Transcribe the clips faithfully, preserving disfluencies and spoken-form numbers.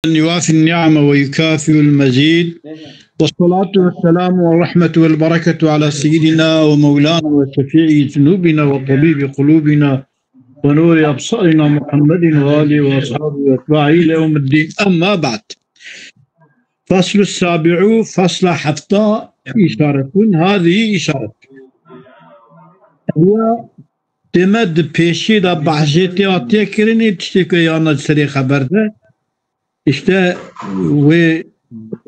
يوافي النعم ويكافئ المزيد. والصلاة والسلام والرحمة والبركة على سيدنا ومولانا وشفيع ذنوبنا وطبيب قلوبنا ونور أبصارنا محمد وآله وأصحابه وأتباعه إلى يوم الدين. أما بعد. فصل السابع، fasla hefta işaretun, hadihi işaret. Ew ya deme di pêşî de behsê tê hatiye kirinê, tiştê ku yana di serê xeber de, işte wê,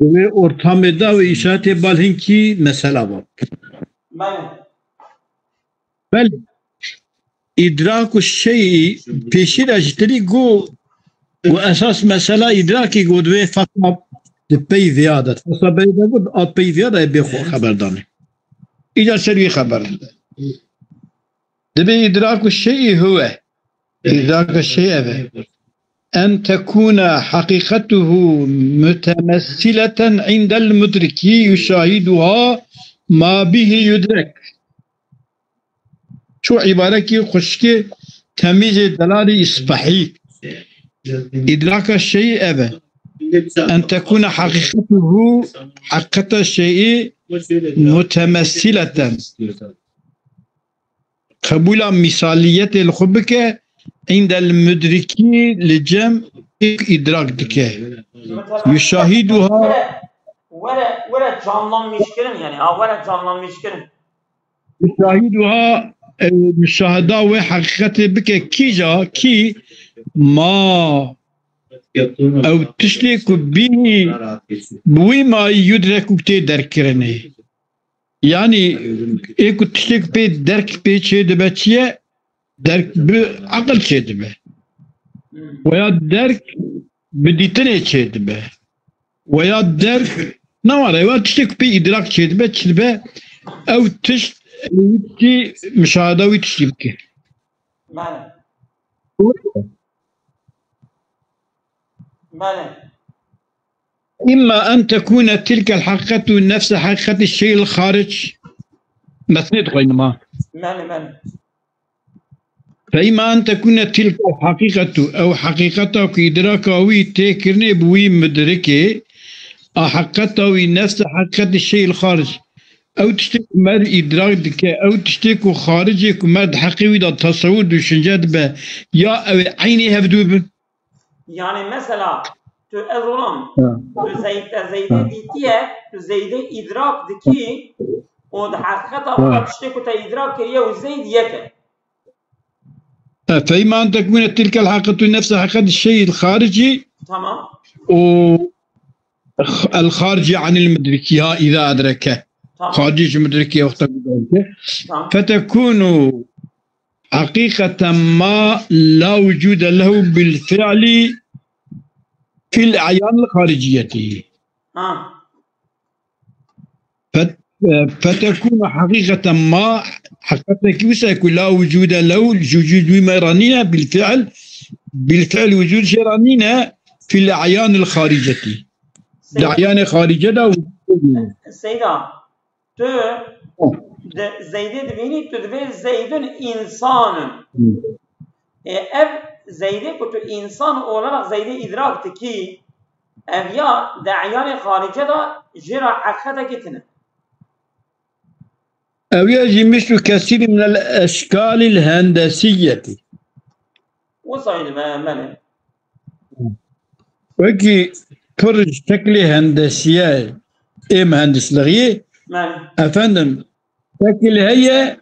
wê ortamê de wê îşaretê bal hinkî mesela bab. Belê. Îdrak û şeyî pêşî de ji tirî got û esas mesela îdrakî got wê fasla di pey vêya de. Fasla pey de got, a pey vêya de bê xwe xeber danê. Îcar ser wî xeber dide. Dibê îdrak û şeyî huwe. Îdrak û şey ev e. En tekûne heqîqetuhu mutemessileten indel mudrikî yuşahiduha ma bihi yudrek. Ço îbarekî xuşkê temîzê delalî îspehî. Îdraka şeyî ev e. En tekûne heqîqetuhu, heqîqeta şeyî mutemessileten. Qebûla mîsaliyetê li xwe bike, îndel mudrikî li cem êk îdrak dike. Yuşahiduha. Were, were, were canlanmış kirin yani, ha, were canlanmış kirin. Şahid wiha, e, muşaheda wê heqîqetê bike kîja, kî ma ew tiştê ku bînî bi wî mayî yudrek û tê derkirinê. Yanî ê ku tiştê ku pê derk pê çê dibe çi ye? Derk bi aqil çê dibe. Weya derk bi dîtinê çê dibe. Weya derk, ne were, weya tiştê ku pê îdrak çê dibe, çi dibe, ew tişt, ew tiştî, muşahada wî tiştî bike. Belê. Belê. İmma en tekune tilkel haqiqetu nefse haqiqeti şeyil xaric. Metnê dixwînim ha. Belê, belê. Fe îmma en tekune tilkel haqiqetu, ew heqîqeta ku îdraka wî tê kirinê bi wî mudrikê, a heqîqeta wî nefse heqîqetê şeyil xaric. Ew tiştê ku mer îdrak dike, ew tiştê ku xaricê ku mer di heqê wî de tesewur, düşünce dibe, ya ew ê eynê hevdû bin. Yani mesela, tu ez olam, Ha. tu Zeyd-, te Zeydê Ha. dîtiye, tu Zeydê îdrak dikî, û di heqîqeta Ha. wî de tiştê ku te îdrak kiriye û Zeyd yek e. E, fe îmma en tekune tilkel haqiqetu nefse haqiqeti şeyil xaricî Tamam. û el xaricî anil mudrikî ha îza edreke. Tamam. Xaricî ji mudrikî wexta ku derke. Tamam. Fetekunu haqiqeten ma la wucude lehu bil fi'li fil e'yanil xariciyeti. Ha. Fet-, e, fetekunu haqiqeten ma, heqîqetekî wisa ku la wucude lehu, ji wucûd wî me re nîne, bil fi'l, bil fi'l wucûd jê re nîne, fil e'yanil xaricetî. Di Seyda. e'yanê xarice de wucûd nîne. Seyda, tu Hı. di Zeydê dibînî, tu dibê Zeydun insanun. Hı. E, ev Zeydê ku tu insan olarak Zeydê îdrak dikî, ev ya di eyanê xarice de jê re heqîqetekî tune. Ew ya jî mislu kesîrî minel eşkalîl hendesiyetî. Wisa yî dibe, belê. Wekî pir şeklê hendesiye ê muhendislixiyê, Belê. efendim, şekil heye,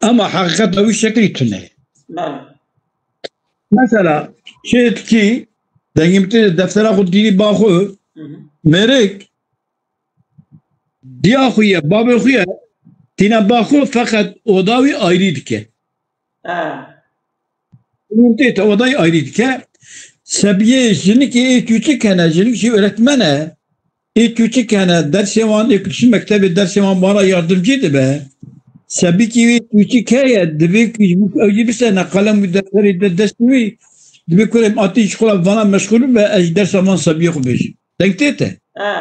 ama heqîqeta wî şeklî tune. Belê. Mesela, çêtkî, dengê min tê de deftera xwe dînî ba xwe, Hı hı. mêrik, diya xwe ye, babê xwe ye, tîne ba xwe, feqet oda wî ayrî dike. He. Min tê te odayê ayrî dike. Sebiyê jinikê ê çûçik hene, jinik jî öğretmen e. Ê çûçik hene, dersê wan ê ku diçin mektebê dersê wan wan re yardimcî dibe. Sebikî wê çûçik heye, divê ku ji bo ew jî bisene qelem û defterê de destê wî. Divê kurê min atî ji xwe re vana meşxûl bibe, ez ji dersa van sebiyê xwe bêjim. Deng tê te? He.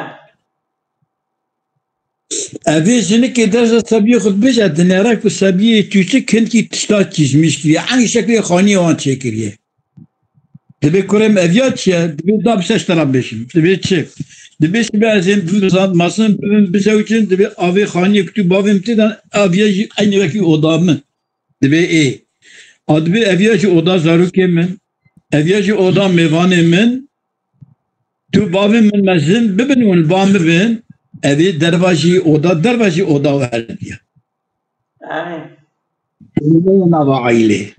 Evê jinikê dersa sebiyê xwe dibêje, dinêre ku sebiyê çûçik hindkî tişta çîzmîş kiriye. Eynî şeklê xaniyê wan çêkiriye. Dibê kurê min ev ya çi ye? Dibê da bi se ji te re bêjim. Dibê çi? Dibê sibê ez ê bibim zad, mezin bibim, bizewicin, dibê avê xaniyê ku tu bavê min tê de, ev ya jî eynî wekî oda min. Dibê ê. A dibê ev ya jî oda zarokê min, ev ya jî oda mêvanê min. Tu bavê min mezin bibin û li ba min bin, ev ê derva jî oda, derva jî oda we herdiya. Erê. Nava aîlê.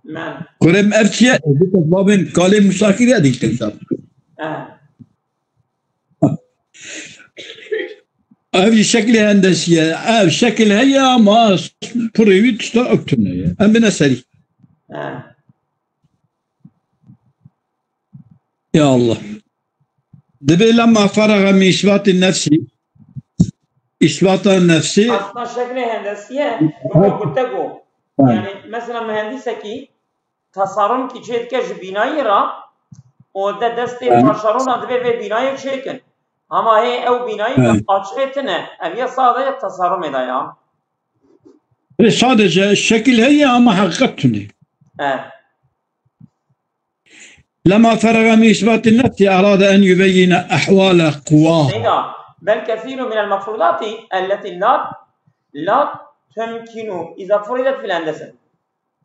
Me. Kurê min ev çi ye? Ev dikes babên kalê musafirî ye dî tewsa. E. Ev jî şeklê hendesî ye. Ev şekil heye ama pirê wî tişta ew tune ye. Em bine serî. E. Ya Allah. Dibê lemma feraga min îsbatî nefsî. Îsbata nefsî. Aslında şeklê hendesî ye. Weke gotego. Ha. Yani mesela mühendisekî tasarrumkî çêdike ji bînayî re û de destê Ha. paşerona dibê vê bînayê çêkin. Hema hê ew bînayî Ha. de açê tine. Ev ya sade ya tasarrumê de ya. Lê sadece şekil heye ama heqîqet tune. E. لما فرغ من إثبات النفس أراد أن يبين أحوال قواه. Seyda, بل كثير من المفروضات التي لا، لا تمكن إذا فرضت في الهندسة.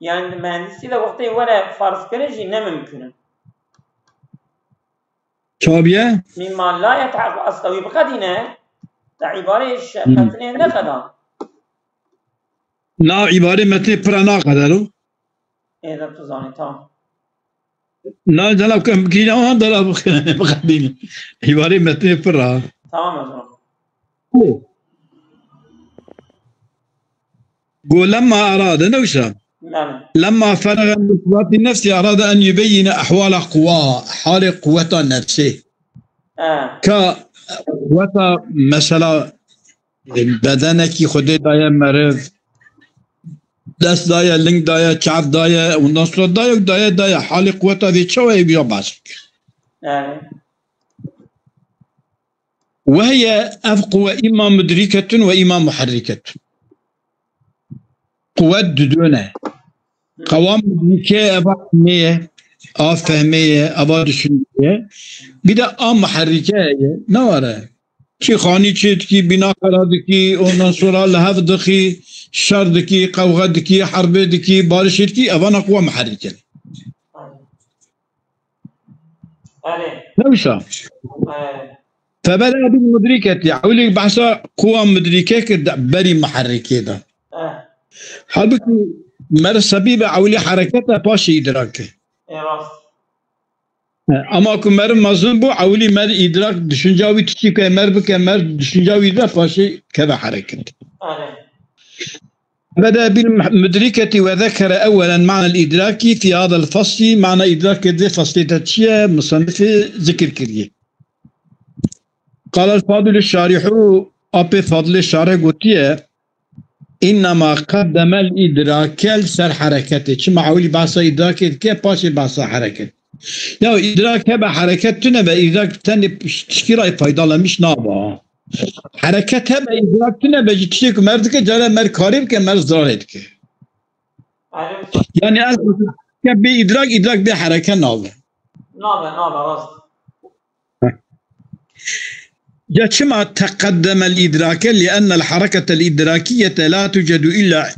Yani mühendisî de wextê were farz kirin jî ne mimkun in. Çabiye? مما لا يتحقق أصله. Wî biqedîne, te îbarê şeqetinê neqeda. Na îbarê metnê pira naqedero. Ê de tu zanî, tamam. Na, dela ku em bikîne, wan dela biqedîne. Îbarê metnê pira. Tamam o zaman. Go. Go lemma erade, ne wisa? Yani. لما فرغ من إثبات النفس أراد أن يبين أحوال قواه، halê quweta nefsê. He. Ka quweta mesela, e, bedenekî Xwedê daye meriv, dest daye, ling daye, çav daye, ondan sonra daye, daye, daye. Halê quweta vê çawa ye, biya baş. Yani. وهي ev quwe îma mudrîketun ve îma muherrîketun. Quwet didone. Qewa mudrîke eva ilmê ye, a fehmê ye, eva düşüncê ye. Bir de a muherrîke ye. Ne var e? Çi xanî çê dikî, bîna xera dikî, ondan sonra li hev dixî, şer dikî, qewxe dikî, herbê dikî, barişê dikî, evana quwa muherrîke ne. Erê. Ne wisa? Erê. Febeda bil mudrîketî. Ewilî behsa quwa mudrîke kir de berî muherrîkê de. Eh. Halbukî mer sebîbe ewilî hereket e, paşê îdrak e. Ê rast. E, ama ku mer mezin bû, ewilî mer îdrak, düşünca wî tiştî ku mer bike, mer düşünca wî de paşê keve hereket. Erê. بدأ بالمدركة وذكر أولا معنى الإدراك في هذا الفصل. معنى إدراك di vê feslê de çi ye? Musannifê zikir kiriye. قال الفاضل الشارح, Apê Fadilê Şarih gotiye, إنما قدم الإدراك li ser hereketê. Çima ewilî behsa îdrakê dike, paşê behsa hereket. Ya îdrak hebe hereket tune be, îdrak tenê tişkî re faydalanmış naba. Hereket hebe, îdrak tune be jî tiştê ku mer dike, care mer karê bike, mer zarê dike. Ayrı bir şey. Yani ez ke bê îdrak, îdrak bê hereke nabe. Nabe, nabe, rast. Ya çima teqeddemel îdrake? Liennel hareketel îdrakiyete la tucedu illa,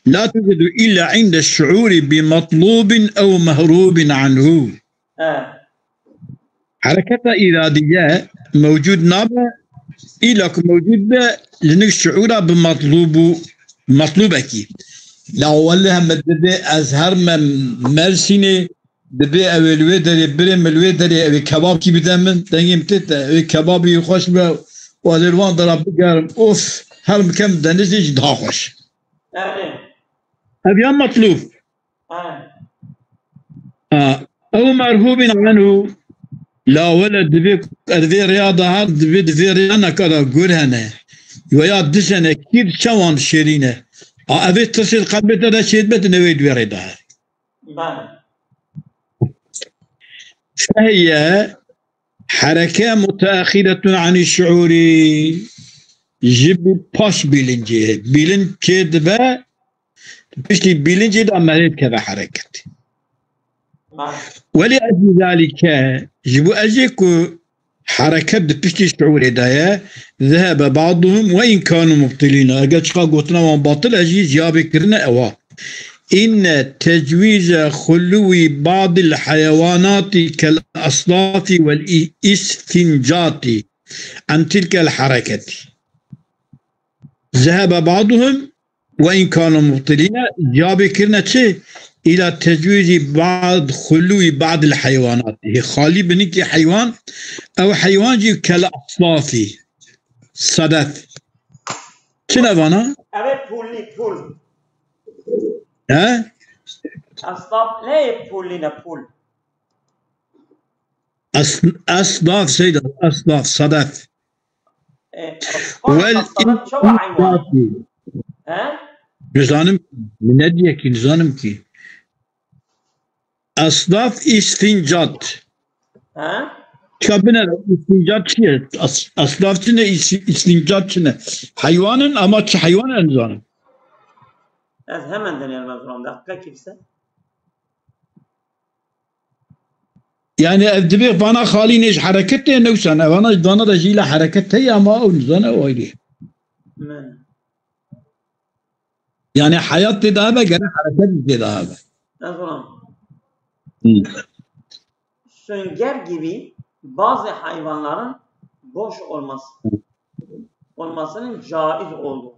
la tucedu illa inde şuuri bi matlubin ew mehrubin anhu. He. Hereketa îradiye mewcûd nabe, îla ku mewcûd be, li nik şuûra bi matlûb û matlûbekî. La welih me dibê ez her me Mersînê, dibê ew ê li wê derê birê min, li wê derê ew ê kebabkî bide min, dengê min tê te, ew ê kebabî xweş be, û ez ê li wan dera bigerim, of, her min kem denizê jî daha xweş. Erê. Ev ya matlûb. Ha. Ha. Ew merhûbîn anhu, la wele divê, ez vê rêya de her, divê, divê rêya neka de gur hene. Veya diz hene, kî diçe wan şêrîn e. A, ev ê tirsê di qelbê te de çêdibe, tu newê di vê rê de her. Bale. Fehiye hereke muteaxiretun anî şuûrî. Ji bi paş bîlincê. Bîlinc çêdibe, piştî bîlincê de merê dikeve hereket. Welê eclî zalîke, ji bo ez ê ku hereket di piştî şiûrê de ye, zehebe ba'duhum ve in kanu mubtilîne. Eger çiqa gotina wan batil e jî, ciyabê kirine ewa. Inne tecwîze xulûwî ba'dil heyewanatî kel aslafî wel î-, îstincatî an tilkel hereketî. Zehebe ba'duhum ve in kanu mubtilîne, ciyabê kirine çi? Îla tecwîzî ba'd xulûwî ba'dil heywanatî. Hê xalî binîkî heywan, ew heywan jî kel aslafî. Sedef. Çi ne vana? Ev ê pûlî, pûl. He? Aslaf ne pûlî ne pûl. As-, aslaf seyda, aslaf, sedef. E, Wel aslaf çawa heywan? He? Nizanim, min nediye ki, nizanim ki. Aslaf istincat. He? Ka bine istincat çi ye? As-, aslaf çi ne, is-, istincat çi ne? Heywanin ama çi heywan e nizanim. Ez hemen deneyelim o zaman. Dakika kimse. Yani ev dibê vana xalî nê ji hereketê newsan. Evana vana da jî la hereket heye ama ew nizane ew ayrı. Men. Yani hayat tê de hebe, gere hereket tê de hebe. Ez ona. Hı. Sünger gibi bazı hayvanların boş olması, olmasının caiz olduğu.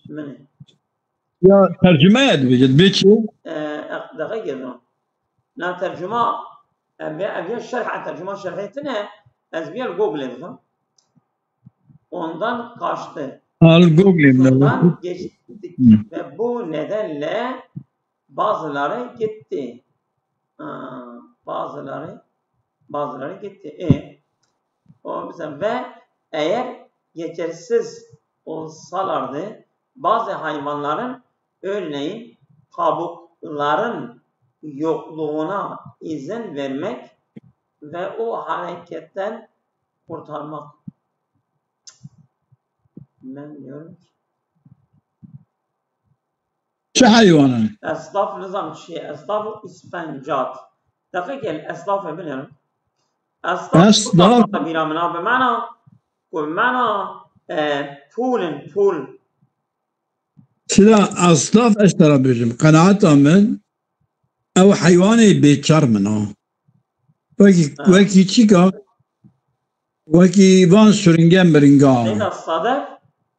Min. Ya tercüme ye dibêje, dibê çi? E, e, deqe girdim. Na tercüma, e, ve ev ya şerh, tercüma şerhê tine, ez bir Google dedim. Ondan kaçtı. Al Google ne? Ondan geçtik. Hı. Ve bu nedenle bazıları gitti. Aa, bazıları, bazıları gitti. E, o mesela ve eğer geçersiz olsalardı, bazı hayvanların, örneğin kabukların yokluğuna izin vermek ve o hareketten kurtarmak. Ben diyorum ki, Çi heywanan? Eslaf nizam çi ye? Eslaf û isfencat. Deqîqe eslaf e bilirim. Eslaf Eslaf. Bira min a bi mana, ku mana, e, pûl in, pûl. Çira eslaf ez te re bêjim. Qenaeta min, ew heywanê bêçar min a. Wekî, Ha. wekî çîka, wekî van sürünge miringa. Neyse, sadef.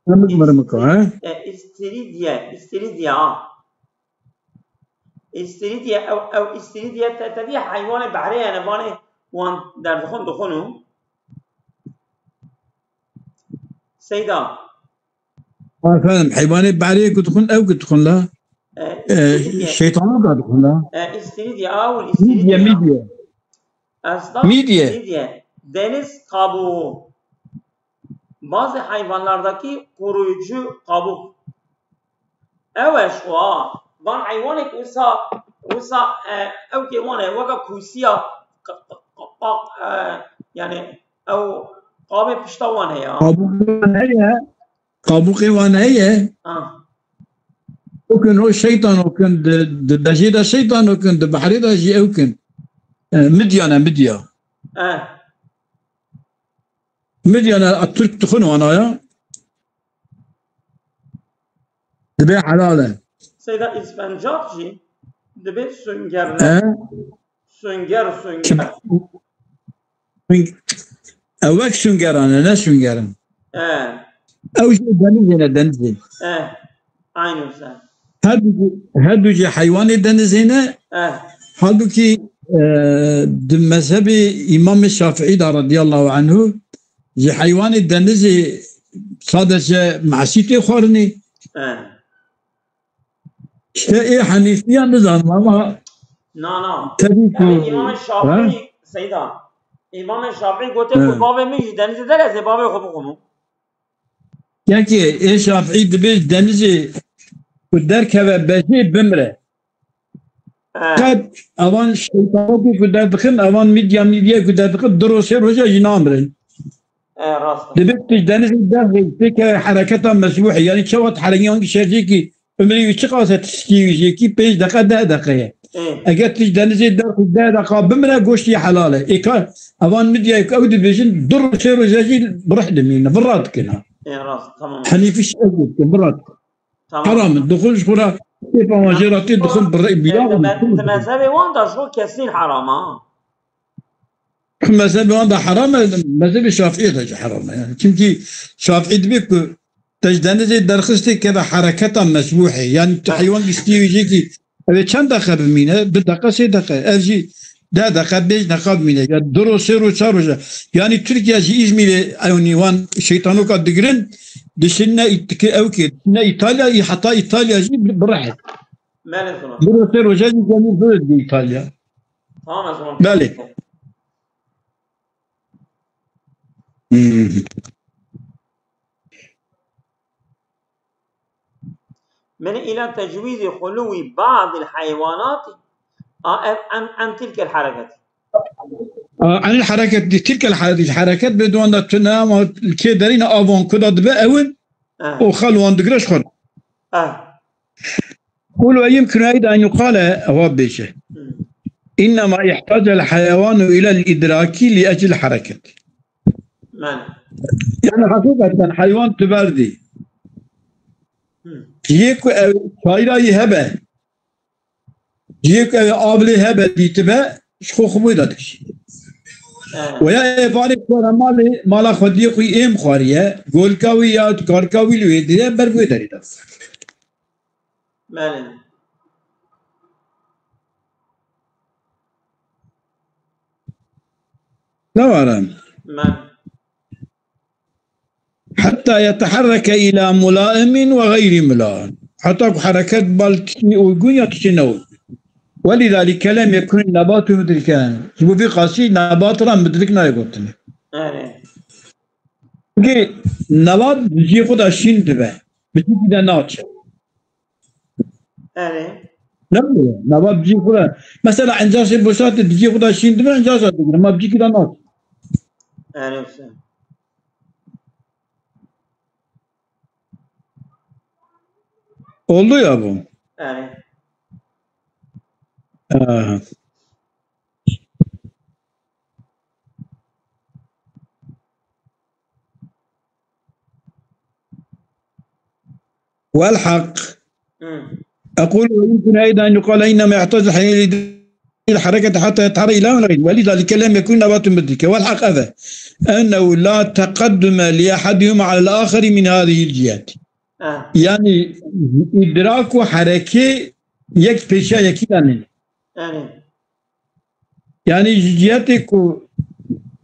Mirmik mirmik, he? E, istiridye, istiridye, ha. Istiridye, ew, ew istiridye te, te dî heywanê behrê ye, ne vanê wan derdixin dixin û. Seyda. Efendim, heywanê behrê ku dixin, ew ku dixin la. E, E, istiridye. Şeytana da dixin la. E, istiridye, ew Midye, istiridye. midye. Esnaf Midye. Midye. Deniz kabuğu. Bazı hayvanlardaki koruyucu kabuk. Ew e şu a. Van heywanek wisa, wisa, e, ew kê wan e, weka kusiya, q-, q-, q-, q-, e, yani ew qabê pişta wan heye. Qabûqê wan heye. Qabûqê wan heye. Ha. Okin o şeytan okin, di, di dejê de şeytan okin, di behrê de jî ew kin. E, midyan e, midya. E. Midyan e, Türk dixin wana ya. Dibê helal e. Seyda, îsfencak jî dibê sünger ne. He? Sünger, sünger. Kim? Sün-, ew wek süngeran e, ne süngerin. He. Ew jî denizê ne, denizê. He. Aynı sen. Her du, her du jî heywanê denizê ne. Eh. Halbukî, e, di mezhebê Îmamê Şafîî de radiyallahu anhu, ji heywanê denizê sadece mesî tê xwarinê. Eh. İşte ê Henîfiya nizanim ama Na, na. Tabii ki. Yani Îmamê Şafîî, Ha? Seyda. Îmamê Şafîî gote ku He. bavê min ji denizê dereze, bavê xwe bixwim. Yekê ê Şafîî dibê denizê ku derkeve bejê bimre. He. Qet avan şeytanokê ku derdixin, avan midya midya ku derdixin, du roj sê roja jî namirin. He, rast e. Dibê tu ji denizê derxî, pêke hereketa mesbûhê, yani çawa tu herekî, hangî şerjêkî, umrê wî çiqas e, tu sikî wî jêkî, pênc deqe, deh deqe ye. Ê. Eger tu ji denizê derxî deh deqa bimire, goştî helal e. Ê ka evan midyayê ku ew dibêjin, du roj sê roja jî bi rih dimîne, vira dikin ha. Ê, rast, tamam. Henîfî şi ev dikin, vira dikin. Tamam. Heram in. Dixwin ji xwe re kêfa wan jê re tê, dixwin bi rih bi Ê, yağ di me-, dikin. Di mezhebê wan de ji xwe kesîn heram ha. Di mezhebê wan de heram e, mezhebê Şafiî de jî heram e. Yani. Çimkî Şafiî dibê ku te ji denizê derxistê keve hereketa mesbûhê. Yani tu heywan giştî wî jêkî, ev ê çend deqe bimîne? Du deqe, sê deqe. Ev jî deh deqe, pênc deqa bimîne. Ya du roj, sê roj, çar roj e. Yani Tirkiye ji Îzmîrê ewnî wan şeytanoka digirin, dişin ne Ît-, ki ew ki, ne Îtalya, î heta Îtalya jî bi, bi rih e. Belê, tamam. Du roj, sê roja jî gemî zor dibe Îtalya. Tamam, o zaman. Belê. Hmm. من إلى تجويز خلو بعض الحيوانات، آه، عن، عن تلك الحركة. آه، عن الحركة، di tilkel hare-, di hareket bê di wan de tune, ama li kê derîne avan ku da dibe ewin, eh, û xal wan digire ji xwe. Eh. قول ويمكن أيضا أن يقال، ewa bêje. Hmm. إنما احتاج الحيوان إلى الإدراك لأجل الحركة. Belê. Yani hakikaten heywan tu berdî. Hmm. Cihê ku ew çayirayî hebe, cihê ku ew avlê hebe dîtibe, ji xwe xwe da dikişî. Evet. Weya ê barê ku re malê, mala xwediyê xwe êm xwariye, golka wî ya karka wî li wê diye, ber bi wê derî de. Belê. Ne var em? Belê. حتى يتحرك إلى ملائم وغير ملائم. Heta ku hereket bal tiştê uygun ya tiştê ne uygun. ولذلك لم يكن النبات مدركا. Ji bo vî qasî nebat re mudrik nayê gotinê. Erê. Çünkü nebat bi cihê xwe de şîn dibe. Bi cihê de naçe. Erê. Ne bileyim, nebat bi cihê xwe de. Mesela encasê boşatê bi cihê xwe de şîn dibe, encasa digire. Ma bi cihê de naçe. Erê, wisa. Oldu ya bu. Erê. Aha. والحق. Hmm. أقول ويمكن أيضا أن يقال إنما يحتاج الحركة حتى يتحرك إلى ملائم، ولذلك لم يكن نبات مدركا. والحق هذا، أنه لا تقدم لأحدهما على الآخر من هذه الجهات. Ah. Yani, idrak û hereke yek pêşiya yekî de nîne. Yani. Yani, ji cihetê ku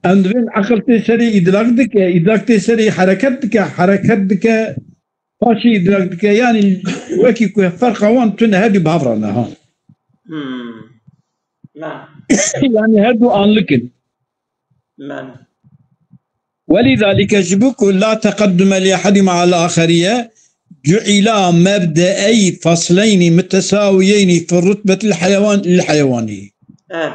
em dibên eqil tê serê idrak dike, idrak tê serê hereket dike, hereket dike, paşê idrak dike. Yani, wekî ku ferqa wan tune, her du bi hev re ne, ha. Hmm. Na. Yani, her du anlık in. Belê. ولذلك، ji bo ku لا تقدم لأحدهما على الآخر ye، جعلا مبدأي فصلين متساويين في الرتبة الحيوان، للحيوان. Eh.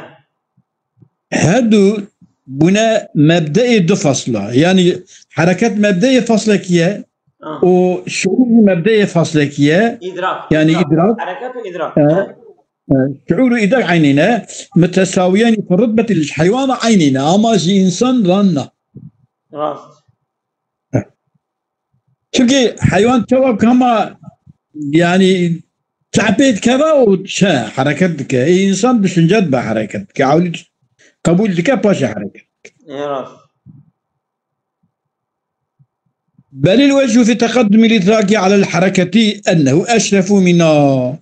Her du bûne mebdeê du fasla. Yani hereket mebdeê faslekî ye Ah. û şuur mebdeê faslekî ye. İdrak. Yani idrak. İdrak. Hereket û idrak. Eh. Eh. Şuur û îdrak eynî ne, mutesawiyên fi rutbetî li heywana eynî ne, ama ji însan re na. Rast. Eh. Çünkü heywan çawa ku hema, yani, çepê dikeve û çe hereket dike. Ê însan düşünce dibe hereket dike. Ewlî qebûl dike, paşê hereket dike. Ê rast. بل الوجه في تقدم الإدراك على الحركة أنه أشرف منها.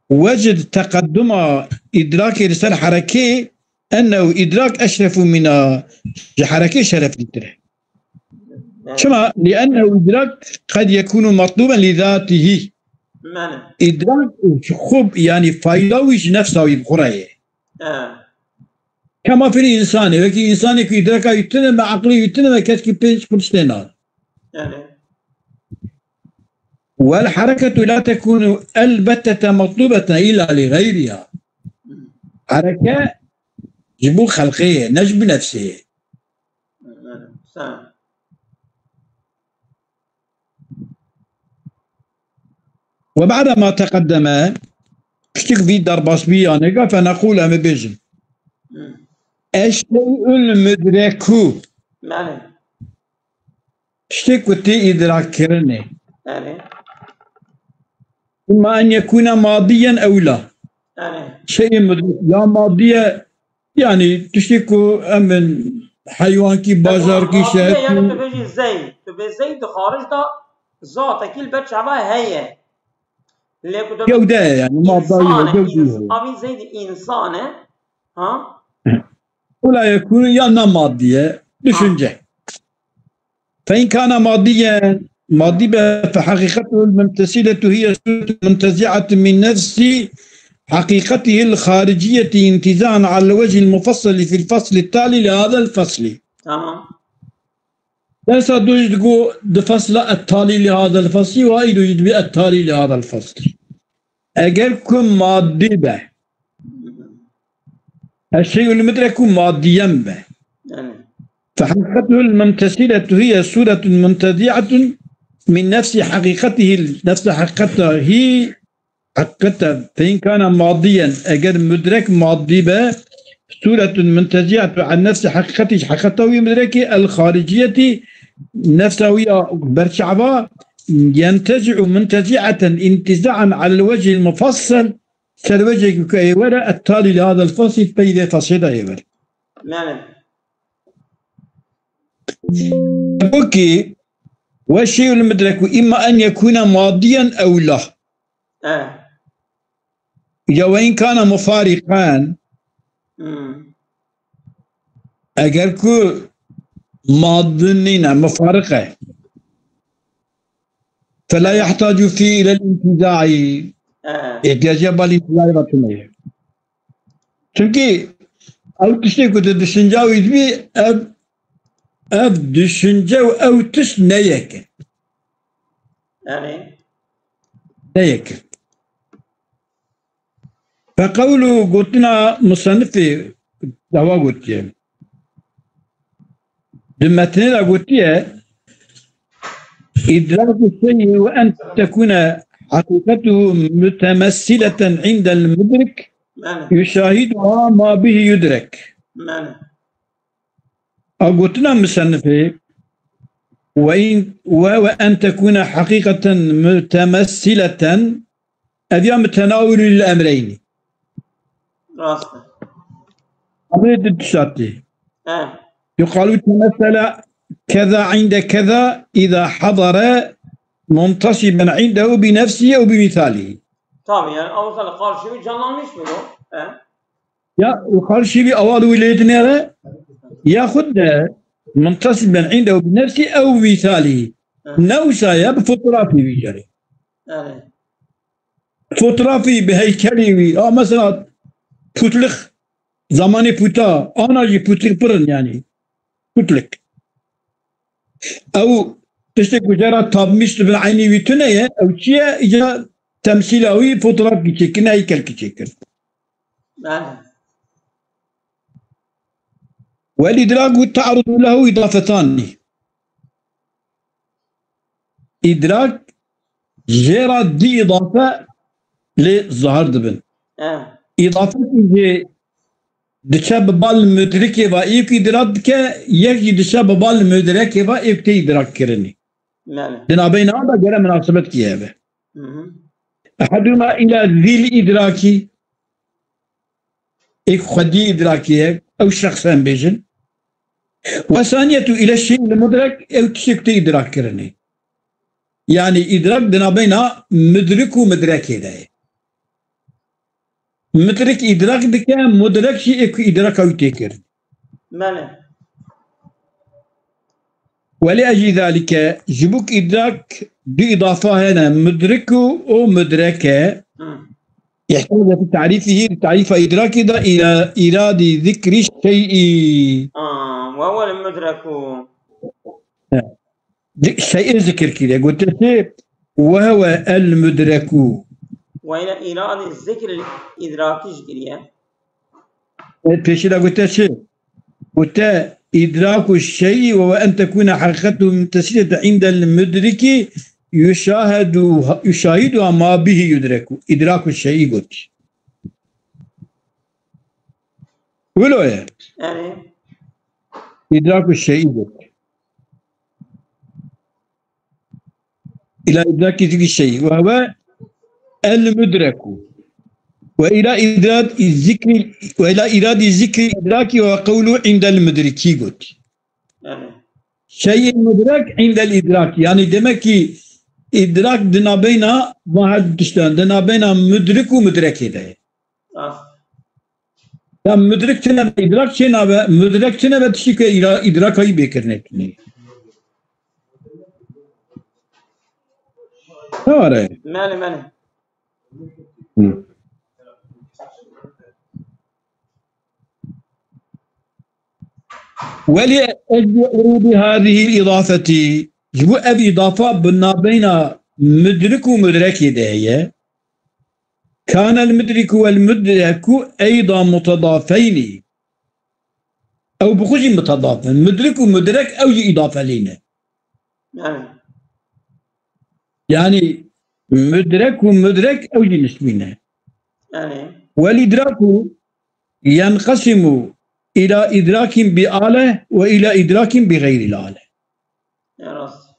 Wecd teqeduma îdrakê li ser herekê, ennehu îdrak eşrefu mina, ji herekê şereflîtir e. Evet. Çima? Li ennehu îdrak qed yekûnu matluben li zatihi. Mane. Îdrak ji xwe, yani fayda wî ji nefsa wî bi xwe re ye. Evet. Kema fîrî însanê, wekî însanê ku îdraka wî tune be, eqlê wî tune be, keşkî pênc quruş tê nade. Yani. Wel hereketu la tekunu elbette matlubeten illa li gayriha. Hereke ji bo xelqê ye, ne ji bo nefsê ye. Yani, sen. وبعد ما تقدم، Piştî ku vî derbas bî yanê ga, feneqûl, em ê bêjin. Hmm. Eşşey'ul mudreku. Belê. Tiştê ku tê îdrakkirinê. Belê. Imma en yekûne madiyen ew la. Belê. Şey'ê mudrek ya madiye, yanî tiştê ku em in heywankî, bajarkî, şehrkî. Yanî tu bêjî Zeyd. Tu bê Zeyd di xarij de zatekî li ber çava heye. Lê ku tu gewde ye, yanî madayî ye, însan e, gewdî ye. Avî Zeyd însan e. Ha? Wela yekûne ya ne madî ye, düşünce. فإن كان ماضيا، madî be, فحقيقته المتصلة هي صورة منتزعة من نفس حقيقته الخارجية انتزاعا على الوجه المفصل في الفصل التالي لهذا الفصل. Tamam. Dersa dû jî digo di fasla التالي لهذا الفصل û îro jî dibê التالي لهذا الفصل. Eger ku madî be, الشيء المدرك ماديا be. Yani. فحقيقته المتصلة هي صورة منتزعة من نفس حقيقته، نفس حقيقته، حقيقته. فإن كان ماضيا، eger mudrek madî be, صورة منتزعة عن نفس حقيقته، حقيقة wî mudrekî, الخارجية, nefsa wî ya berçava, ينتزع منتزعة انتزاعا على الوجه المفصل, ser wecekî ku ê were, التالي لهذا الفصل, pey vê feslê de ê were. Yani. Wekî, والشيء المدرك إما أن يكون ماضيا أو لا. Eh. Ya وإن كان مفارقا. Hmm. Eger ku madî nîne, mufariq e. فلا يحتاج فيه إلى الانتزاع. Eh. Îhtiyacê ba lîntizayê ve tune ye. Çimkî ew tiştê ku di düşünce wî dibî, ev, ev düşünce û ew tişt ne yek in. Yani. Ne yek in. Feqewlu, gotina musennifê, dawa gotiye. Di metnê de gotiye, إدراك الشيء وأن تكون حقيقته متمثلة عند المدرك Yani. يشاهدها ما به يدرك. Yani. A gotina musennifê, وإن، و، وأن تكون حقيقة متمثلة، ev ya متناول للأمرين. Rast e. Amrê di tişta tê. He. يقال تمثل كذا عند كذا إذا حضر منتصبا عنده بنفسه أو بمثاله. Tabii, yani, Avrupa karşılığı canlanmış mı bu? He? Ya, û karşî vî awal wî lê dinêre, yaxud de منتصبا عنده بنفسه أو بمثاله. Hı. Ne wisa ye, bi fotoğrafî wî gerê. Evet. Fotoğrafî, bi heykelî wî. A, mesela, pûtlik, zamanê pûta, ana jî pûtlik pir in, yani. Pûtlik. Ew tiştê ku jê re tabmîş dibin, eynî wî tune ye, ew çi ye? Îca temsîla wî fotoğrafkî çêkirine, heykelkî çêkir. Yani. والإدراك تعرض له إضافتان. Îdrak jê re dî îdafe lê zahir dibin. He. Îdafekî jê diçe bi bal mudrikê ve êk îdrak dike, yek jî diçe bi bal mudrekê ve êk tê îdrak kirinê. Belê. Di navbeyna de gere minasebet kî hebe. Hı hı. أحدهما إلى ذي الإدراك. Êk xwedî îdrakî ye, ew şexs em bêjin. والثانية إلى الشيء المدرك, ew tiştek tê îdrak kirinê. Yani îdrak di navbeyna mudrik û mudrekê de ye. Mudrik îdrak dike, mudrek jî ê ku îdraka wî tê kirin. Belê. ولأجل ذلك, ji bo ku îdrak du îdafa hene, mudrik û, û mudrek e. Hı. يحتاج في تعريفه, li tarîfa îdrakê de, إلى إيراد ذكر الشيء. Aa, وهو المدرك. He. Di-, şey'ê zikir kiriye. Gote çi? وهو المدرك. وإلى إيراد ذكر الإدراك jî kiriye. E, pêşî de gote çi? Gote, إدراك الشيء وهو أن تكون حقيقته متصلة عند المدرك يشاهد، يشاهدها ما به يدرك. إدراك الشيء got. Wilo ye. Erê. İdraku şey'i got. İla idraki zikri şey'i. Ve huve el müdreku. Ve ila idrad zikri, ve ila iradi zikri idraki ve kavlu indel müdriki got. Erê. Şey'in müdrek indel idrak. Yani demek ki idrak di nabeyna, va her tiştan, di nabeyna müdrik û müdrekê de ye. Rast. Ya müdrik tine be, idrak çê nabe, müdrek tine be tiştî ke îra-, îdrakayî bê kirine tune. Ne var e? Mele, mele. Hı. Welî ecli urûdî hâzihîl îdafetî. Ji bo ev îdafa bi nabeyna mudrik û mudrekê de heye. Kânel mudriku wel mudreku eyda mutedafeynî. Ew bi xwe jî mutedaf in. Mudrik û mudrek ew jî îdafelî ne. Yani. Yani mudrek û mudrek ew jî nisbî ne. Yani. Wel idraku yenqesimu ila idrakin bi ale ve ila idrakin bi xeyril ale. Ya rast.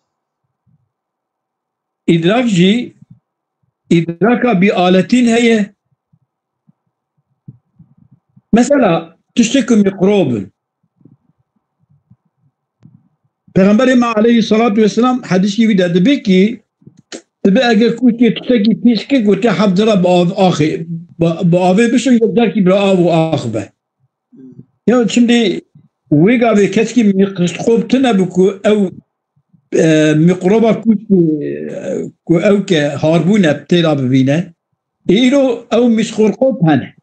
Îdrak jî îdraka bi aletîn heye. Mesela tiştê ku mîkrob in. Pêxemberê me aleyhissalatu vesselam hedîsî wî de dibe ki, dibe eger kûçkê tiştekî pîs ke, gote heft cara bi av, axê, bi, bi avê bişo, yek carkî bi av û ax be. Ya şimdi wê gavê keskî mîkrob tune bi ku ew, e, mîkroba kûçkê, e, ku ew ke harbûne têra bibîne. Îro ew mîkrob hene.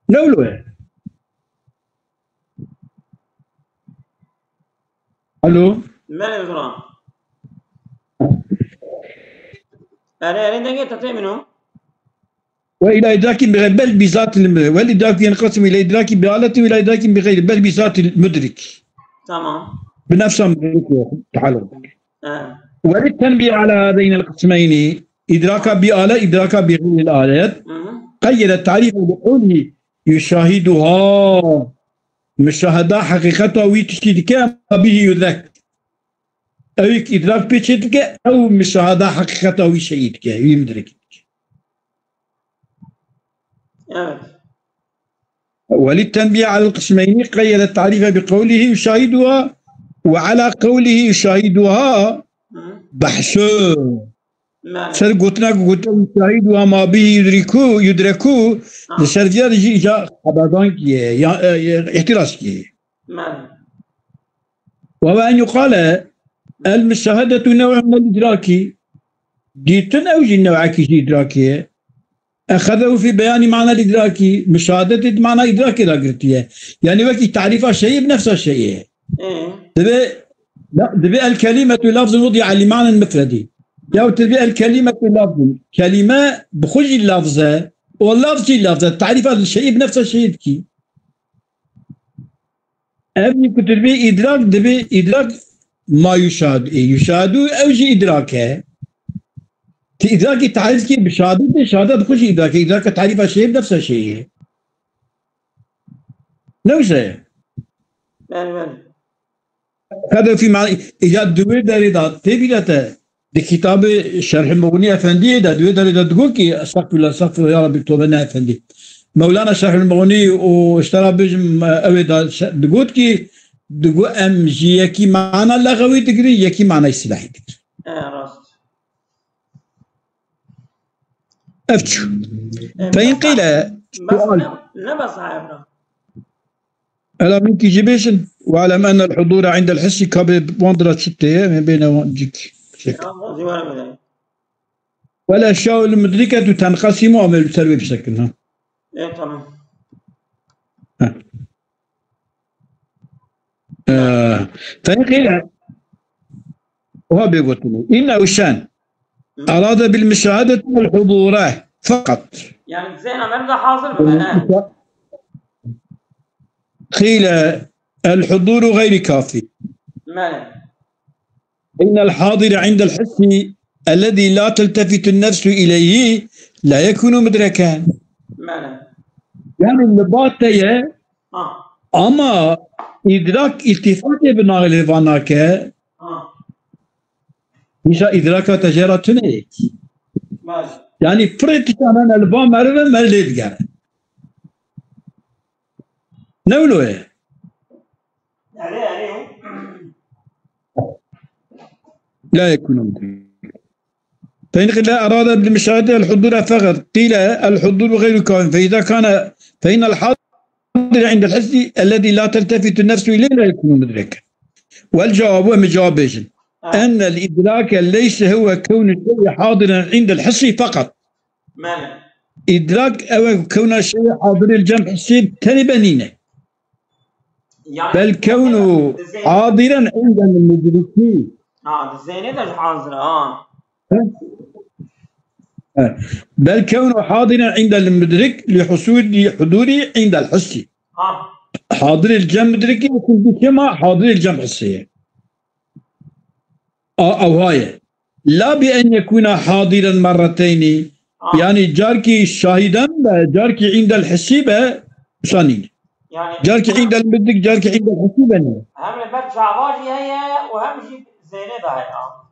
Ne wilo ye? Alo? Mele ziran. Erê, erê, dengê te tê min o. Ve ila idrakin bi bel bi zatil mudrik. Vel idraku yenqasim ila idrakin bi aleti ve ila idrakin bi xeyri bel bi zatil mudrik. Tamam. Bi nefsa mudrik ve teala. He. Ve li tenbih ala hazeynel qismeyni. İdraka bi ale, idraka bi xeyril alet. Hı hı. Qeyyede tarife bi qewlihi yuşahiduha. Müşahada heqîqeta wî tiştî dike, ma bihi yudrek. Ew yek îdrak pê çê dike, ew müşahada heqîqeta wî şeyî dike, wî mudrekî dike. Evet. Welî tenbî alel qismeyni qeyyede tarife bi qewlihî yuşahiduha ve ala qewlihî yuşahiduha. Hı. Behsu. Mane. Ser gotina ku gote yuşahiduha ma bihî yudriku, yudreku, Ha. Li ser vîya jî îca xeberdan kiye, ya, e, e, îhtiraz kiye. Mane. Ve ve en yuqale, el müşahedetu nev'un minel idraki. Dîtin ew jî new'ekî ji îdrakê ye. Exezehu fî beyanî manel îdrakî, muşahadetê di mana îdrakê de girtiye. Yani wekî tarîfa şeyê bi nefsa şeyê ye. Ee? Dibe, la, dibe el kelimetu lafzun wudi'a li manen mufredî. Ya dibe el kelimetu lafzun. Kelime bi xwe jî lafz e. O lafz jî lafz e. Tarîfa şeyê bi nefsa şeyê dikî. Ev jî ku tu dibê îdrak, dibê îdrak ma yuşad-, e, yuşadu, ew jî îdrak e. Ti îdrakî tarîf kî bi şahadet, şahadet xwe jî îdrak e. Îdraka tarîfa şeyê bi nefsa şeyê ye. Ne wisa ye? Belê, belê. Qede fî mani, îca di wê derê de tê bîre te, di kitabê Şerh-i Muxnî Efendiyê de, di wê derê de digot ki, estexfirullah, estexfirullah, ya Rabbi, tobe ne Efendî. Mewlana Şerh-i Muxnî û işte ra bêjim, ew ê de şe-, digot ki, digot em ji yekî mana lexewî digirin, yekî manayê silahî digirin. E, rast. Ev çû. E, Fe in qîle, bes, sual. Ne, ne bes evra. Ela min kî jî bêjin. We'lem enel hudûre indel hissî kabê wan dira çi tê ye, em ê bêne wan cik. Çek. Tamam, o zîwara bedel. Wel eşyaul mudriketu tenqasimu, em ê li ser wê bisekin, ha. E, tamam. Heh. Ee, Fe in qîle, oha bê gotinê. Înnehu şen. Hı. Erade bil müşahedeti vel hudûre. Fakat. Yani zehna me de hazır mı? He. Qîle el hudûru gayri kafî. Mele. Innel hadire indel hissi ellezî la teltefitun nefsu ileyhi la yekunu mudreken. Mele. Yani li ba te ye, ha, ama îdrak îltîfatê bi nalê van nake. Ha. Îşa îdraka te jê re tune ye. Belê. Yani firê tiştan hene li ba merive, meriv lê digere. Ne wilo ye? Erê, erê. لا يكون مدركا. فإن قيل أراد بالمشاهدة الحضور فقط، قيل الحضور غير كائن، فإذا كان، فإن الحاضر عند الحس الذي لا تلتفت النفس إليه لا يكون مدركا. والجواب، ومن جواب بيجن، أن الإدراك ليس هو كون الشيء حاضرا عند الحس فقط. Belê. إدراك أو كون الشيء حاضر الجمع حسي تنبنينه. Yani بل كونه حاضرا عند المدرك. Ha, di zênê de hazir, ha. بل كونه حاضرا عند المدرك لحصول حضوره عند الحس. Ha. حاضر الجمع مدركي يكون بكما حاضر الجمع حسي. A, ew ha ye. La bi en yekuna hadiren merreteynî. Ha. Yani carkî şahiden be, carkî indel hissî be, şanîn. Yani carkî indel midik, carkî indel hissî be ne? Hem li ber çava jî heye û hem jî zênê de heye.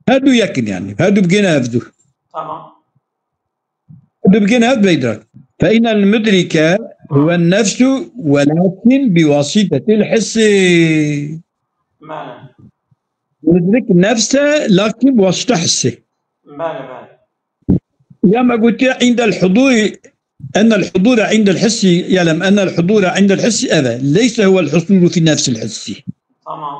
Her du yekin yani. Her du bigêne ev du. Tamam. Dibgên hev beydak. فإن المدرك هو النفس ولكن بواسطة الحس. Belê. Mudrik nefs e, lakin bi wasita hissê. Belê, belê. Ya me gotiye عند الحضور، أن الحضور عند الحس، يعلم أن الحضور عند الحس ev e. ليس هو الحصول في نفس الحس. Tamam.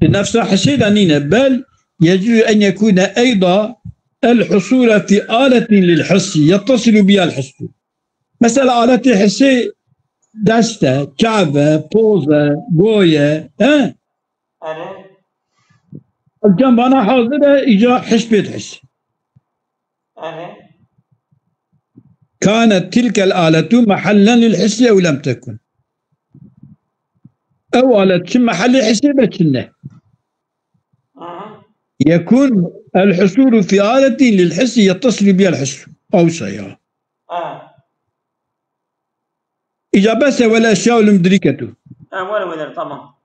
Di nefsa hissê de nîne. بل يجوز أن يكون أيضا الحصول في آلة للحس يتصل بها الحس. Mesela aletê hissê dest e, çav e, poz e, goy e, he? Erê. Cem bana hazir e, îca his pê dihis. Erê. كانت تلك الآلة محلا للحس أو لم تكن. Ew alet çi mehellê hissê be çi ne. Aha. يكون الحصول في آلة للحس يتصل بها الحس. Ew saya. Aha. Îca bes e, والأشياء المدركة. Ha, were weder, tamam.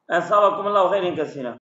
Esabakumullahu hayran kesîra.